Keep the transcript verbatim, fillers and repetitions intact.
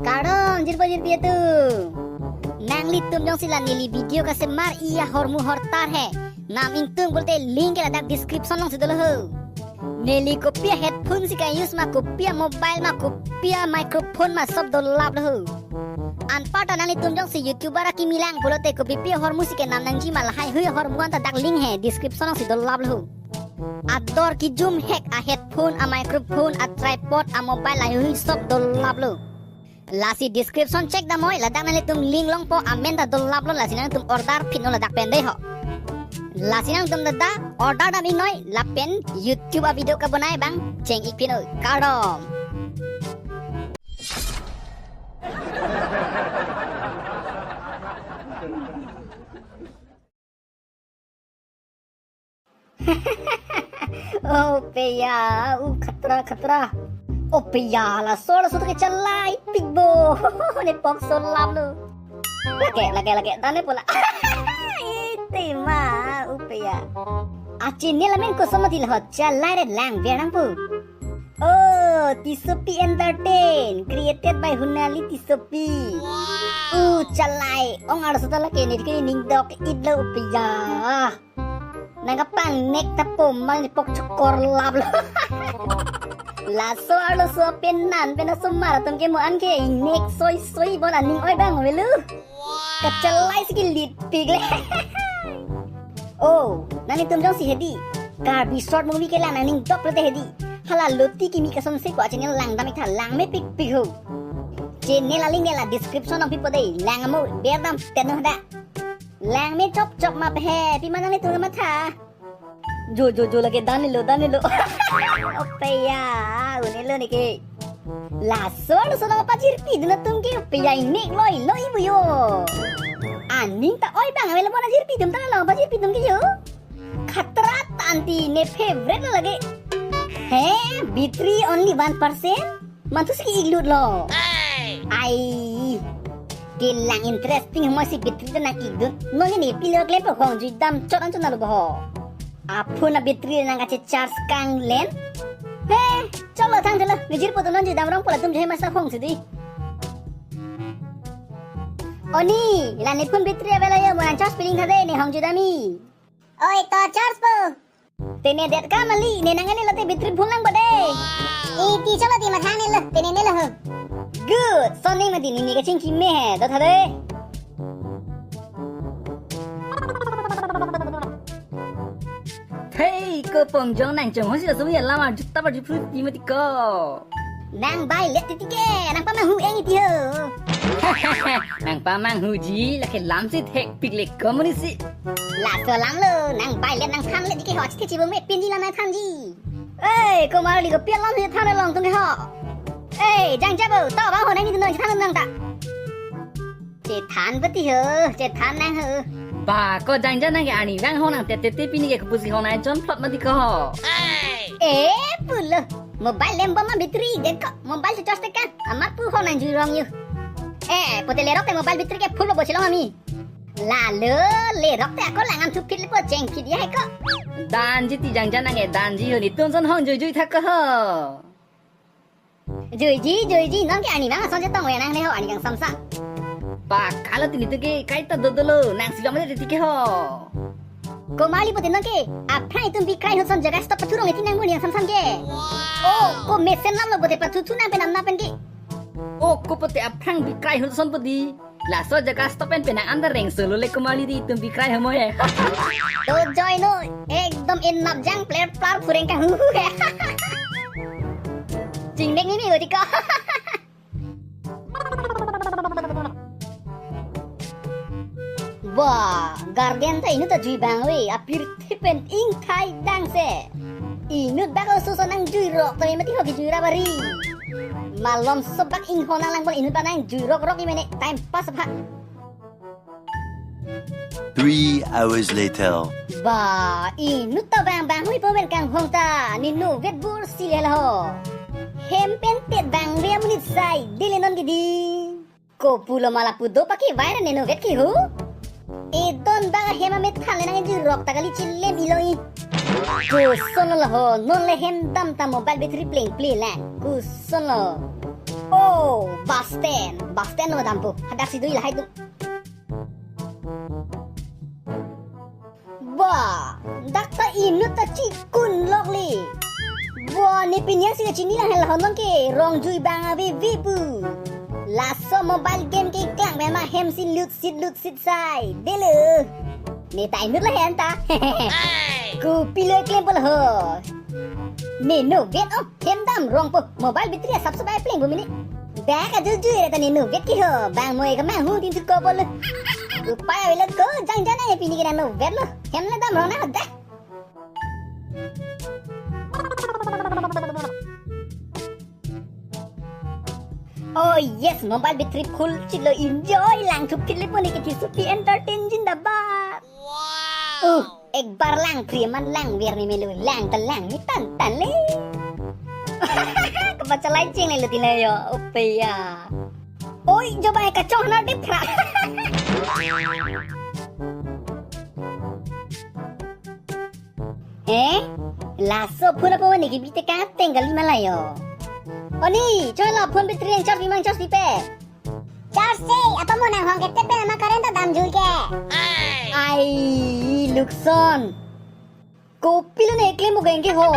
Kardom jirpo jirpi atum. Nanglitum jongsi la neli video kasemar-i ahormu hortar he, nam ingtung pulote link ke ladak description alongsi dolo ho. Neli kopi a-headphone si ka-use ma, kopi a-mobile ma, kopi a-microphone ma, sob dolaplo ho. Anparta nanglitum jongsi YouTuber akimi lang pulote kopipi ahormu si kenam nangji ma, lahaihui ahormu anta dak link he description alongsi dolaplo ho. Ador kijum hek a-headphone, a-microphone, a-tripod, a-mobile, lahaihui sob dolaplo. Lasi description check damnoi, ladak nanglitum link longpo, amen ta dolaplo, lasi nangtum order phitnon ladak pen dei ho. Lasi nangtum ta order dam iknoi, lapen YouTube a-video kabonai abang cheng ik phitnon. Kardom. O peya, u khatra khatra. O peya, laso laso to kechalai pikbo. Ne pok so laplo. Lake, lake, lake, dane pola. Ite ma, u peya. A-channel amen koson mati la ho, chalai re lang, biar nang pu. Oh, Tissopi Entertain, created by Hunali Tissopi. Uh, chalai, ong arso ta lake ne ke ning dok-itlo u peya. Nangkapang nek ta pom mang ne pok chokor laplo. Laso arloso pen nan pen asomar atum ke mo an ke nek soi soi bon aning oi bang avelo. Kachalai si ke lipik le. Oh, nanglitum jongsi hedi Karbi short movie kelang nangning dok pulote hedi. Hala loti kimi kasonse ko a-channel lang dam ik tha, lang mepikpik ho. Channel a-link ne la description along pipo dei. Lang amo, biar dam tenno da. Lang me chop chop ma phe, pima nanglitum matha. Jo, jo, jo, lake dan nilo, dan nilo. O peya, un-elo ne ke. Laso, laso nangpajirpi dun atum ke, o peya, inek loi loi bu yo. Aning ta oi bang avelo bon ajirpi dun ta nangpajirpi dun ke yo. Khatra tanti ne favorite lo lake. He, battery only one percent? Mantu si ik lutlo. Ai. Kelang interesting mo si battery ta nang-ik dun. Non ne pilo klempo hong jui dam chot an chot na lo bo ho. A-phone a-battery nangkache-charge kanglen. He, cholo thang cholo. Ngejirpo to non jui dam rong pola tum jai masa hong si di. O ni, la ne phone battery avelo yo, mo nang charge piling tha dei, ne hong jui dam i. Oi, to charge po. Te ne det ka mali, ne nang ne lo te battery phone lang bade. Iti cholo ti mathang ne lo, te ne ne lo ho. Good, so ne mati ne ne kachingki me he, do tha dei. Hei, ko pongjong nang chong hosi la sumi alam arju ta arju phru ti mati ko. Nang bai let titi ke, nang pamanghu eng iti ho. Nang pamanghuji, lake lam si thekpik le komunisi. Laso lam lo, nang bai let nang than let titi ho, chite chibung me pinji lam nang thanji. Eh, ko Marli ko pian lam si than long tung ke ho. Eh, jang jabo, to bang ho nang ni tung nang than nang ta. Chethan pati ho, chethan nang ho. Ba, ko jangja nang ke arnivang hong nang tete te pini ke kopusi hong nang chon plot mati ko ho. Eh, pulo. Mobile lem bom ma battery det ko. Mobile si charge tekan. Amat pu hong nang jui rong yo. Eh, pote lerok te mobile battery ke full bo chilong ami. Lalo, lerok te ako lang an thu phit le po cheng phit ya he ko. Danji ti jangja nang ke danji ho, netum son hong jui jui thak ko ho. Juiji, juiji, non ke arnivang ason chetong we nang ne ho arni kangsamsa. Ba, kalo tini tu ke kaita dodolo, nang si jom le titi ke ho. Ko Marli pote non ke, aphrang itum bikrai hut ason jaga stop pathu rong iti nang buni kangsamsam ke. Oh, ko mesen lam lo pote pathu thu nang pen nam na pen ke. Oh, ko pote aphrang bikrai hut ason podi. Laso jaga stop pen penang anda reng solo le ko Marli di itum bikrai hamo he. To joy no, ekdom inap jang player plar pureng ka hu hu he. Chingnek ni mi odi ko. Wah, garden ta inut ta jui bang we, apir thipen ingthai dang se. Inut bak oso so nang jui rok, tapi mati hoki jui rabari. Malom so bak inghon nang lang pon inut pa nang jui rok rok imene time pass pha. Three hours later. Ba, inut ta bang bang hui pavel kanghong ta, ne novet bur si le ho. Hem pen tet bang ve amonit sai, dile non gidi. Ko pulo mala pu do paki vai ra ne novet ki hu. Edon bang hem amethan le nang jui rok ta kali chilem iloi. Koson lo ho, non le hem dam ta mobile battery pleng pleng la. Koson lo. Oh, Bus stand, bus stand lo dampo. Hadak si do lahai do. Ba, dak ta inut ta chikun lokle. Ba, ne pini si kachini lang hel honon ke, rongjui bang ave vipu. Laso mobile game keklang pen ma hem si lutsit lutsit sai. Delo. Ne ta inut lahen ta. Kopilo klem polo ho. Ne novet o, hem dam rongpo. Mobile battery asap sebai pleng bo mini. Dak ajujui re ta ne novet ke ho. Bang moi kemang hu tin thut ko polo. Upai avelo ko, jang jang ne pini ke nang novet lo. Hem le dam rong nang dah. Oh yes, mobile battery full chitlo, enjoy lang thup kit le pon ke T C P Entertain zindabad. Wow. Uh, ek bar lang pri man lang ver ni melu lang ta lang ni tan tan le. Kapachalai cheng le lo tina yo, opeya. Oi, jo bai kachong hanar de phra. Eh? Laso phone apo ne ke bite ka teng kali ma la yo. Oni, choi la phone battery charge pi mang charge pi pe. Charge se, apa mo nang hong ke tepe nama current ta damjui ke. Ai, lukson. Kopilo ne klem bo geng ke ho.